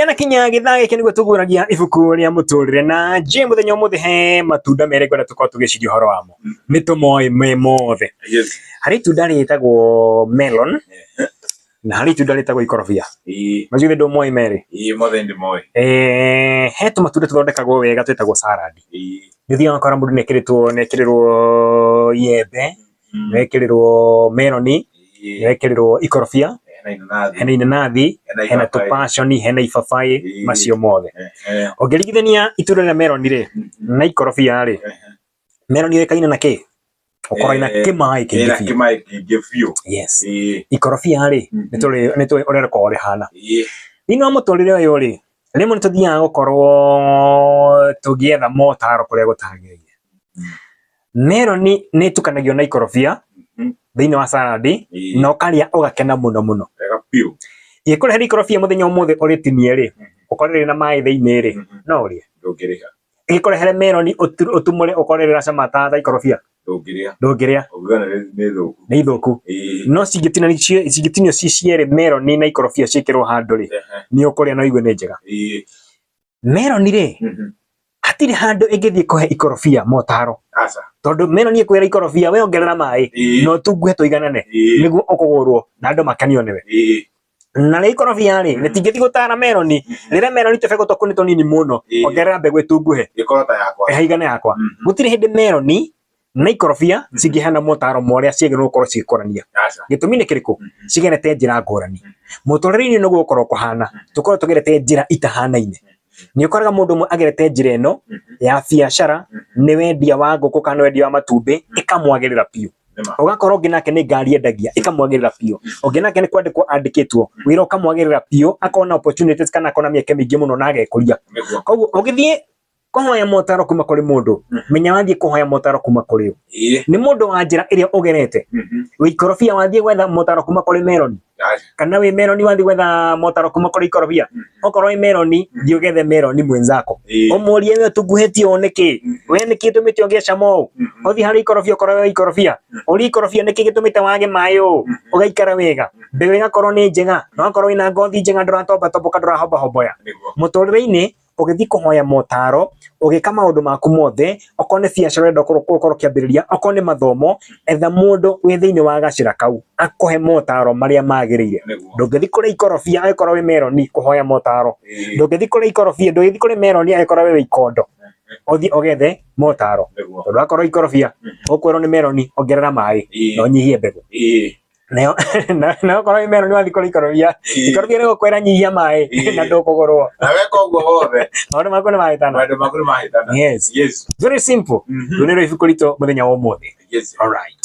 Kĩanakinya gĩthaa gĩkĩ nĩguo tũguũragia ibuku rĩa mũtũrĩre na nje mũthenya ũmũthĩ he matunda merĩ ngwenda tũkorwo tũgĩciria ũhoro wamo. Nĩ tũmoĩ me mothe. Harĩ itunda rĩtagwo melon na harĩ itunda rĩtagwo ikorobia. Macio githĩ ndũmoĩ merĩ? Ĩĩ, mothe ndĩmoĩ. He tũmatunda tũthondekagwo wega twĩtagwo salad. Nĩ ũthiaga ũgakora mũndũ nĩekĩrĩtwo nĩekĩrĩrwo iembe, nĩekĩrĩrwo meroni, nĩekĩrĩrwo ikorobia, Hena inanathi. Hena inanathi, Hena hena ibabaĩ. tũpaconi, hena ibabaĩ, macio mothe. Ũngĩringithania itunda rĩa meroni rĩ na ikorobia rĩ, meroni yũĩkaine na kĩ? Gũkorwo ina kĩmaĩ kĩingĩ Ĩna biũ. kĩmaĩ kĩingĩ biũ. Yes. Ikorobia rĩ, nĩ tũĩ ũrĩa rĩkoragwo rĩhana. Thĩinĩ wa mũtũrĩre ũyũ rĩ, rĩmwe nĩ tũthiaga gũkorwo tũgĩetha motaro kũrĩa gũtagĩrĩire. Meroni nĩ ĩtukanagio na ikorobia thĩinĩ wa salad na ũkarĩa ũgakena mũno mũno. Wega biũ. Ingĩkũrehera ikorobia mũthenya ũmũthĩ ũrĩtinie rĩ, ũkorwo rĩrĩ na maĩ thĩinĩ rĩ, no ũrĩe? Ndũngĩrĩha. Ingĩkũrehere meroni ũtumũre ũkorwo rĩracama ta ikorobia? Ndũngĩrĩa. Ndũngĩrĩa. Ũngiuga nĩ thũku. Nĩ ithũku. No cingĩtinio ci cierĩ, meroni na ikorobia ciĩkĩrwo handũ rĩ, nĩ ũkũrĩa na ũigue nĩ njega. Meroni rĩ, hatirĩ handũ ĩngĩthiĩ kũhe ikorobia motaro. Aca. Tondũ meroni ĩkwĩra ikorobia, we ongerera maĩ na ũtunguhe tũiganane nĩguo ũkũgũrwo na andũ makenio nĩwe. Na rĩa ikorobia rĩ, rĩtingĩthiĩ gũtara meroni, rĩrĩa meroni tũbegũ twaku nĩ tũnini mũno, ongerera mbegũ ĩtunguhe. Ĩkorwo ta yakwa. Ĩhaigane yakwa. Gũtirĩ hĩndĩ meroni na ikorobia cingĩheana motaro ma ũrĩa ciagĩrĩirwo gũkorwo cigĩkũrania. Aca. Gĩtũmi nĩ kĩrĩkũ? Cigerete njĩra ngũrani. Mũtũrĩre-inĩ nĩguo gũkorwo kũhana, tũkorwo tũgerete njĩra itahanaine. Nĩ ũkoraga mũndũ ũmwe agerete njĩra ĩno ya biacara, nĩ wendia wa ngũkũ kana wendia wa matumbĩ, ĩkamwagĩrĩra biũ. Nĩma. Ũgakora ũngĩ nake nĩ ngari endagia, ĩkamwagĩrĩra biũ. Ũngĩ nake nĩ kwandĩkwo andĩkĩtwo wĩra, ũkamwagĩrĩra biũ, akona opportunities kana akona mĩeke mĩingĩ mũno na agekũria. Koguo ũgĩthiĩ kũhoya motaro kuma kũrĩ mũndũ, menya wathiĩ kũhoya motaro kuma kũrĩ ũ. Nĩ mũndũ wa njĩra ĩrĩa ũgerete. Wĩ ikorobia wathiĩ gwetha motaro kuma kũrĩ meroni? Aca. Kana wĩ meroni wathiĩ gwetha motaro kuma kũrĩ ikorobia? Okorwo wĩ meroni, thiĩ ũgethe meroni mwenzako, ũmũrie, we ũtunguhĩtie ũũ nĩkĩ? We nĩkĩ gĩtũmĩte ũgĩe cama ũũ? Ũthiĩ harĩ ikorobia, okorwo wĩ ikorobia, ũrie ikorobia, nĩkĩ gĩtũmĩte wage maĩ ũũ, ũgaikara wega, mbegũ ĩgakorwo nĩ njega, na wakorwo wĩna ngothi njega, ndũratombatomboka, ndũrahombahoboya. Mũtũrĩre-inĩ ũgĩthiĩ kũhoya motaro, ũgĩka maũndũ maku mothe, okorwo nĩ biacara ũrenda gũkorwo ũkĩambĩrĩria, okorwo nĩ mathomo, etha mũndũ wĩ thĩinĩ wa gacĩra kau akũhe motaro marĩa magĩrĩire. Ndũngĩthiĩ kũrĩ ikorobia angĩkorwo wĩ meroni kũhoya motaro. Ndũngĩthiĩ kũrĩ ikorobia, ndũngĩthiĩ kũrĩ meroni angĩkorwo wĩ ikondo, ũthiĩ ũgethe motaro, tondũ akorwo ikorobia ũkwĩrwo nĩ meroni, ongerera maĩ na ũnyihie mbegũ. Nayo nayo okorwo wĩ meroni wathiĩ kũrĩ ikorobia, ikorobia rĩgũkwĩra nyihia maĩ na ndũkũgũrwo. Na weka ũguo wothe, Maũndũ maku nĩ mahĩtana. Maũndũ maku nĩ mahĩtana. Yes. Very simple. Rĩu nĩrĩo ibuku ritũ mũthenya wa ũmũthĩ. All right.